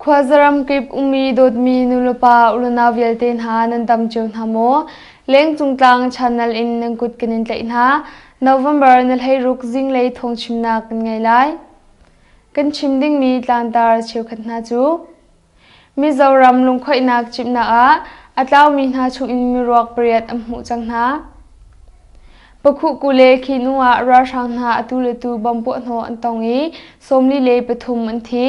Khuazaram kip ummi dawtmi nulepa ulenau vialte hna nan dam cio hna maw? Lengcung tlang channel in nan kut kan in tlaih hna. November ni 16 zinglei thawngchimnak kan ngei lai. Kan chim dingmi tlangtar cheukhat hna cu Mizoram lungkhoihnak cimhnak ah a tlaumi hna chungin miruak pariat an hmuh cang hna. Pakhuhku le khinu ah ralhrang hna atu le tu bomb puahhnawh an tong i 43 an thi.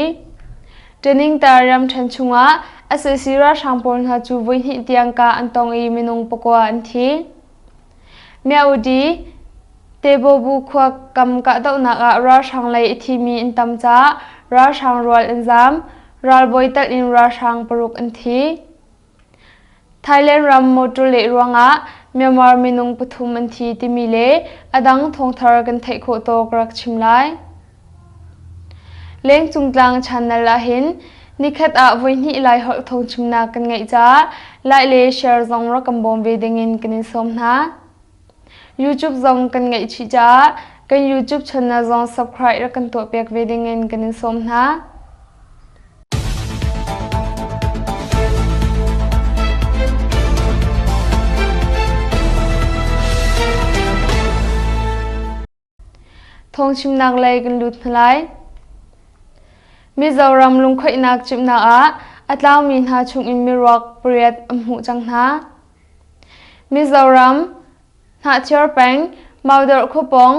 Ṭeningtar ramṭhen chungah sac ralhrang pawl hna cu voihnih tiang kah an tong i minung pakua an thi. Myaudi Tebobu khua kam kahdohnak ah ralhrang lei a thimi an tam caah ralhrang rual an zaam. Ralbawi telh in ralhrang paruk an thi. Thailand ram motor leh ruangah Myanmar minung pathum an thi timi le a dang thawngthar kan theih khawh tawk rak chim lai. Lengcung tlang channel ahhin nikhat ah voihnih Laiholh thawngchimnak kan ngeih caah like le share zong rak kan bawm ve dingin kan in sawm hna. YouTube zong kan ngeih chih caah kan YouTube channel zong subscribe rak kan tuahpiak ve dingin kan in sawm hna. Thawngchimnak lei kan lut hna lai. Mizoram lungkhoihnak cimhnak ah a tlaumi hna chungin miruak pariat an hmuh cang hna. Mizoram, Hnahthial peng, Maudawrh khuapawng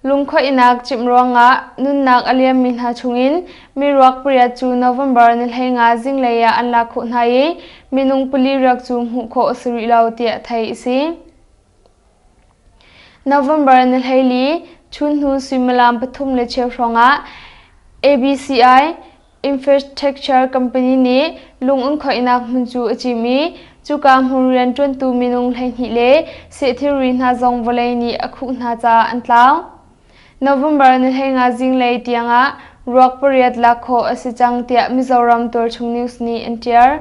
lungkhoihnak cimh ruangah nunnak a liammi hna chungin miruak pariat cu November ni 15 zinglei ah an lak khawh hna i minung pali riak cu hmuh khawh a si rih lo tiah theih a si. November ni 14 chunhnu suimilam pathum le cheu hrawngah ABCI Infrastructure Company nih lung an khoihnak hmun cu a cim i cuka hmun rianṭuantu minung 12 le seh thilri hna zong vawlei nih a khuh hna caah an tlau. November ni 15 zinglei tiangah ruak pariat lak khawh a si cang tiah Mizoram tualchung news nih an ṭial.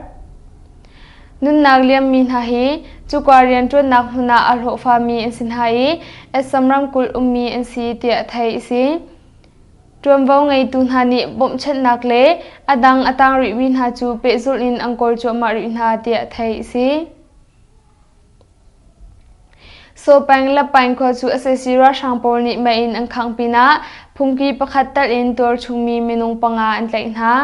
Nunnak liammi hna hi cuka rianṭuannak hmun ah a hlawhfami an si hna i Assam ramkulh ummi an si tiah theih a si. Ṭuanvo ngeitu hna nih bawmhchanhnak le a dang a tang rihmi hna cu pehzulh in an kawl cuahmah rih hna tiah theih a si. Sawpeng le Paing khua cu sac ralhrang pawl nih mei in an khangh pinah phungki pakhat telh in tualchungmi minung panga an tlaih hna.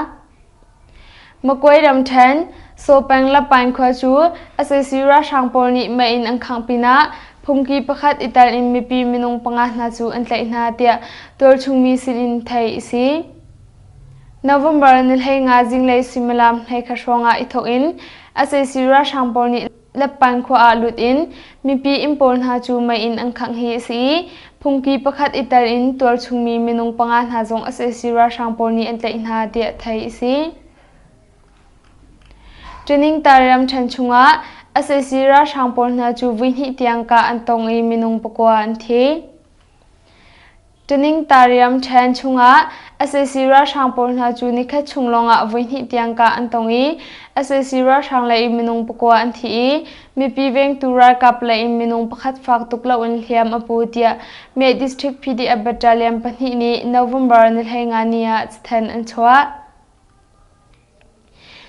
Makwe ramṭhen, Sawpeng le Paing khua cu sac ralhrang pawl nih mei in an khangh pinah phungki pakhat i tel in mipi minung panga hna cu an tlaih hna tiah tualchungmi sinin theih a si. November ni 15 zinglei suimilam 11 hrawngah i thawk in sac ralhrang pawl nih Leppan khua ah lut in mipi inn pawl hna cu mei in an khangh hi a si i phungki pakhat i tel in tualchungmi minung panga hna zong sac ralhrang pawl nih an tlaih hna tiah theih a si. Ṭiningtar ramṭhen chungah sac ralhrang pawl hna cu voihnih tiang kah an tong i minung pakua an thi. Ṭiningtariam ṭhen chungah sac ralhrang pawl hna cu nikhat chung lawngah voihnih tiang kah an tong i sac ralhrang lei in minung pakua an thi i mipi vengtu ralkap lei in minung pakhat fak tuk loin hliam a pu tiah Meh District PDF Battalion pahnih nih November ni 15 ni ah cathanh an chuah.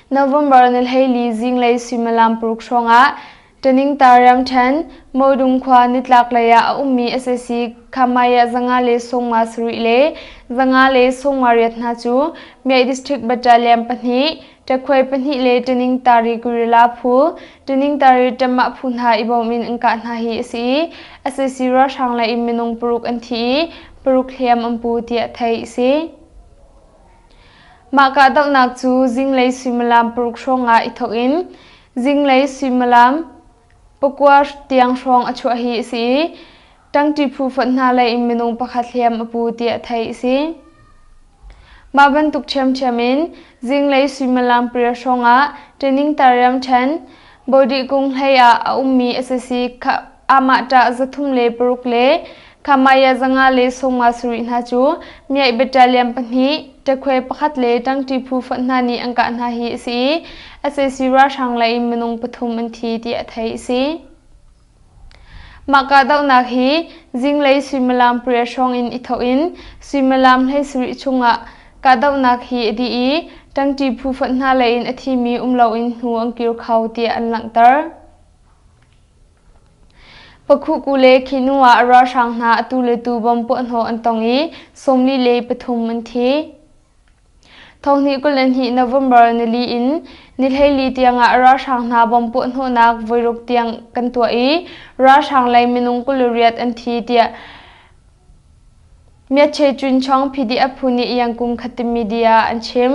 November ni 14 zinglei suimilam paruk hrawngah Ṭaningtar ramṭhen, Modung khua nitlaklei ah a ummi sac Khamaya 157 le 158 hna cu Myaih District Battalion pahnih, Ṭakhuai pahnih le Ṭaningtari Guerrilla phu, Ṭaningtari Ṭamah phu hna i bawm in an kah hna hi a si i sac ralhrang lei in minung paruk an thi i paruk hliam an pu tiah theih a si. Mah kahdohnak cu zinglei suimilam paruk hrawngah i thawk in zinglei suimilam pakua tiang hrawng a chuah hi a si i ṭangṭi phu fonh hna lei in minung pakhat hliam a pu tiah theih a si. Mah bantuk ṭhiamṭhiam in zinglei suimilam pariat hrawngah training tariam ṭhen Bodih kung hlei ah a ummi sac amah ṭah 306 le Khamaya 157 hna cu Myaih Battalion pahnih, ṭakhuai pakhat le ṭangṭi phu fonh hna nih an kah hna hi a si i sac ralhrang lei in minung pathum an thi tiah theih a si. Mah kahdohnak hi zinglei suimilam pariat hrawng in i thawk in suimilam 17 chungah kahdohnak hi a dih i. Ṭangṭi phu fonh hna lei in a thimi um loin hnu an kir kho tiah an langhter. Pakhuku le Khinu ah ralhrang hna atu le tu bom puahhnawh an tong i 43 an thi. Thonghnih 22 November nili in ni 14 tiangah ralhrang hna bom puahhnawhnak voiruk tiang kan tuah i ralhrang lei minung 28 an thi tiah Myatche Cunchawng PDF phu nih Yangkung Khatim Media an chim.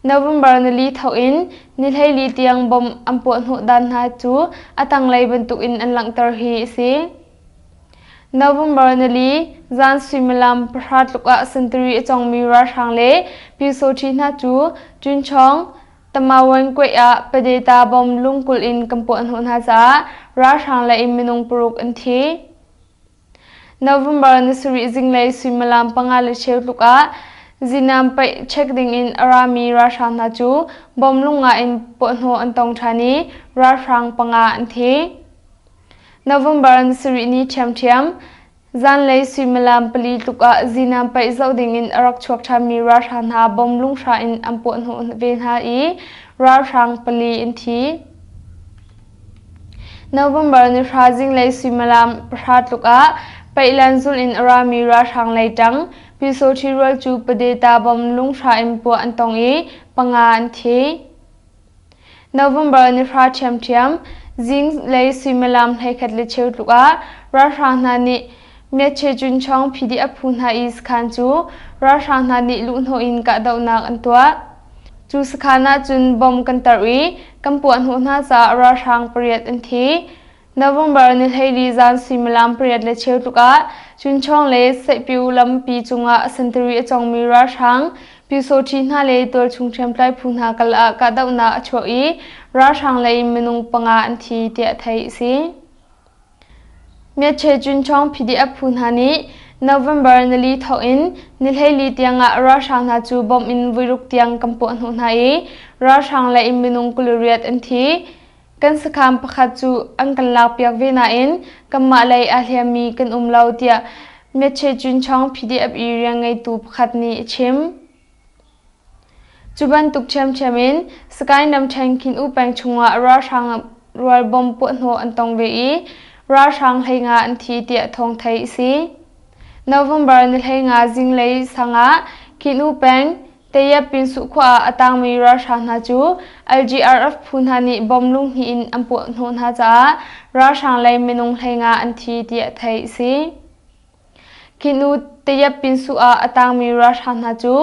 November nili thawk in ni 14 tiang bom an puahhnawh dan hna cu a tanglei bantukin an langhter hi a si. November nili zan suimilam pahra tluk ah sentari a cawngmi ralhrang le Pyusawṭhi hna cu Cunchawng Tamawan kuaih ah Padeta bom lungkulh in kan puahhnawh hna caah ralhrang lei in minung paruk an thi. November ni sarih zinglei suimilam panga le cheu tluk ah zinam paih check dingin a rami ralhrang hna cu bom lunga in puahhnawh an tong ṭhan i ralhrang panga an thi. November ni sarih ni ṭhiamṭhiam zanlei suimilam pali tluk ah zinam paih zoh dingin a rak chuak ṭhanmi ralhrang hna bom lunghra in an puahhnawh ve hna i ralhrang pali an thi. November ni hra zinglei suimilam pahra tluk ah Paihlan zulh in a rami ralhrang lei ṭang Pyusawṭhi rual cu Padeta bom lunghra in puah an tong i panga an thi. November ni hra ṭhiamṭhiam zinglei suimilam 11 le cheu tluk ah ralhrang hna nih Myatche Cunchawng PDF phu hna i sakhan cu ralhrang hna nih luhhnawh in kahdohnak an tuah. Cu sakhan ahcun bom kan tarh i kan puahhnawh hna caah ralhrang pariat an thi. November ni 14 zan suimilam pariat le cheu tluk ah Cunchawng le Saihpyu lampi cungah sentari a cawngmi ralhrang Pyusawṭhi hna le tualchung hriamtlai phu hna kal ah kahdohnak a chuak i ralhrang lei minung panga an thi tiah theih a si. Myatche Cunchawng PDF phu hna nih November nili thawk in ni 14 tiangah ralhrang hna cu bom in voiruk tiang kan puahhnawh hna i ralhrang lei in minung 28 an thi. Kan sakhan pakhat cu an kan lakpiak ve nain kanmah lei aa hliammi kan um lo tiah Myatche Cunchawng PDF i rianngeitu pakhat nih a chim. Cu bantuk ṭhiamṭhiam in Sagaing ramṭhen Khin-U peng chungah ralhrang rual bomb puahhnawh an tong ve i ralhrang 15 an thi tiah thawng theih a si. November ni 15 zinglei sang ah Khin-U peng Tayapinsuh khua ah a tangmi ralhrang hna cu LGRF phu hna nih bomb lunghnih in an puahhnawh hna caah ralhrang lei minung 15 an thi tiah theih a si. Khi hnu Tayap-pinsuh ah a tangmi ralhrang hna cu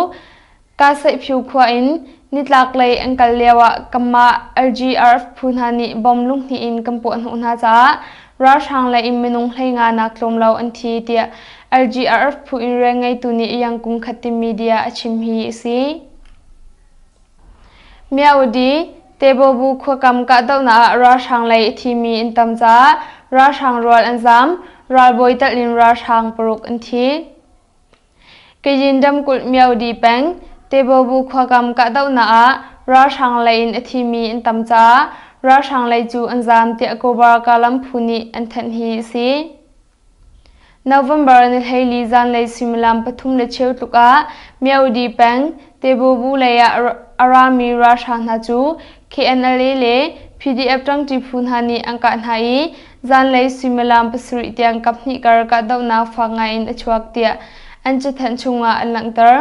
Kasaihphiu khua in nitlaklei an kal lioah kanmah LGRF phu hna nih bom lunghnih in kan puahhnawh hna caah ralhrang lei in minung 15 nak tlawm lo an thi tiah LGRF phu in rianngeitu nih Yangkung Khatim Media a chim hi a si. Myaudi, Tebobu khuakam kahdohnak ah ralhrang lei a thimi an tam caah ralhrang rual an zaam, ralbawi telh in ralhrang paruk an thi. Kayin ramkulh Myaudi peng, Tebobu khuakam kahdohnak ah ralhrang lei in a thimi an tam caah ralhrang lei cu an zaam tiah Kawbar Kalam phu nih an thanh hi a si. November ni 14 zanlei suimilam pathum le cheu tluk ah Myaudi peng Tebubu lei ah a rami ralhrang hna cu KNLA le PDF ṭangṭi phu hna nih an kah hna i zanlei suimilam pasarih tiang kaphnih kar kahdohnak fak ngai in a chuak tiah an cathanh chungah an langhter.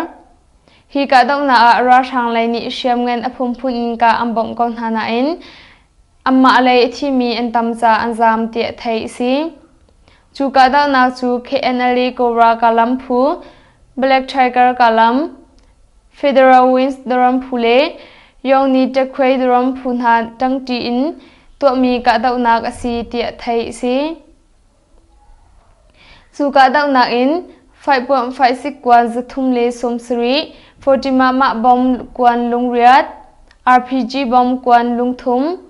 Hi kahdohnak ah ralhrang lei nih hriamngan a phunphun in kah an bawmh ko hna nain Amah lei a thimi an tam caah an zaam tiah theih a si. Cu kahdohnak cu KNLA Kawlra Kalam phu, Black Tiger Kalam, Federal Winds Daram phu le Yongni Takhwei Daram phu hna ṭangṭi in tuahmi kahdohnak a si tiah theih a si. Cu kahdohnak in faihpuamh faihsik kuan 370, Fortimah bomb kuan lungriat, RPG bomb kuan lungthum,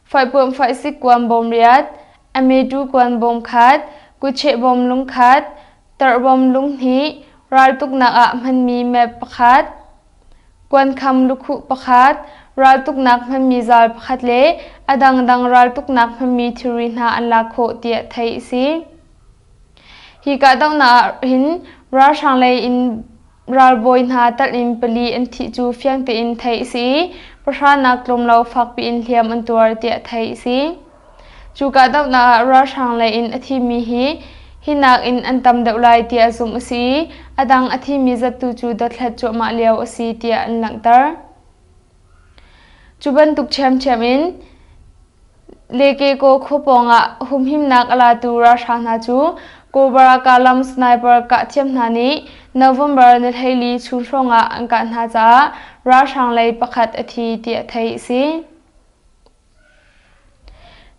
faihpuamh faihsik kuan bawm riat, Ametu kuan bawm khat, kucheh bawm lungkhat, tarh bawm lunghnih, raltuknak ah hmanmi map pakhat, Kuankham lukhuh pakhat, raltuknak hmanmi zal pakhat le a dangdang raltuknak hmanmi thilri hna an lak khawh tiah theih a si. Hi kahdohnak ah hin ralhrang lei in. Ralbawi hna talh in pali an thih cu fiang tein theih a si i pahranak tlawmlo fakpi in hliam an tuar tiah theih a si. Cu kahdohnak ah ralhrang lei in a thimi hi hi nakin an tam deuh lai tiah zumh a si i a dang a thimi zat tu cu dothlat cuahmah lio a si tiah an langhter. Cu bantuk ṭhiamṭhiam in Lekeko khua pawngah humhimnak a latu ralhrang hna cu Kawlbaraka lam sniper kahthiam hna nih November ni 14 chun hrawngah an kah hna caah ralhrang lei pakhat a thi tiah theih a si.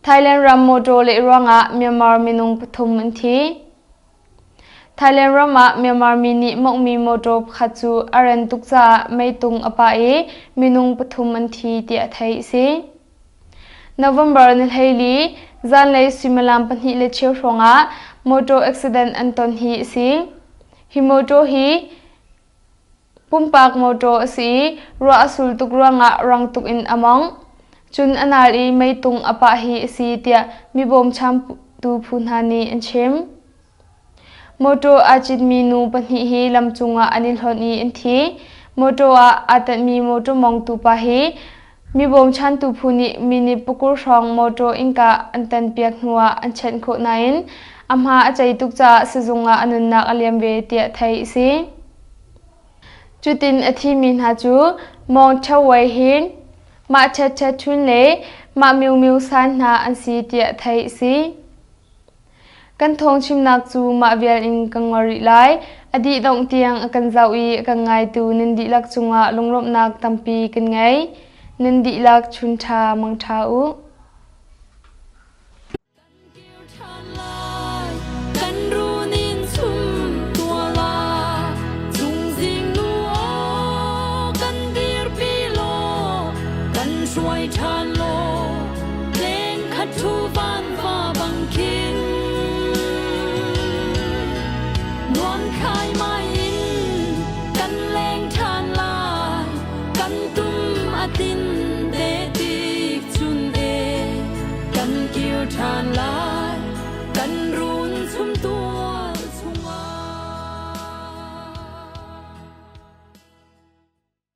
Thailand ram motor leh ruangah Myanmar minung pathum an thi. Thailand ram ah Myanmar mi nih mawnghmi mawṭaw pakhat cu a ran tuk caah meitung a pah i minung pathum an thi tiah theih a si. November ni 14 zanlei suimilam 2 le cheu hrawngah mawṭaw accident an ton hi a si. Hi mawṭaw hi Pumpak mawṭaw a si i ruah a sul tuk ruangah rang tuk in a mawngh. Cun a nal i meitung a pah hi a si tiah mi bawmchantu phu hna nih an chim. Mawṭaw aa citmi nu pahnih hi lam cungah an i hlonh i an thi. Mawṭaw ah aa tanhmi mawṭaw mongtu pa hi mi bawmchantu phu nih minute pakul hrawng mawṭaw innka an tanpiak hnuah an chanh khawh nain a hma a cei tuk caah sizung ah a nunnak a liam ve tiah theih a si. Cutin a thimi hna cu Mawng Ṭhawei Hin, Mah Ṭhet Ṭhet Ṭhun le Mah Myo Myo San hna an si tiah theih a si. Kan thawngchimnak cu mah vial in kan ngol rih lai. A dih dongh tiang a kan zoh i a kan ngaitu nan dihlak cungah lunglawmhnak tampi kan ngei. Nan dihlak chun ṭha mang ṭha u. Kan runin chum tuala chungzing nu aw kan dirpi law kan hruai ṭhan law leng khat thu van va bang khin nuam khai mai in kan leng ṭhan lai kan tum a tin te tik chun e kan kir ṭhan lai.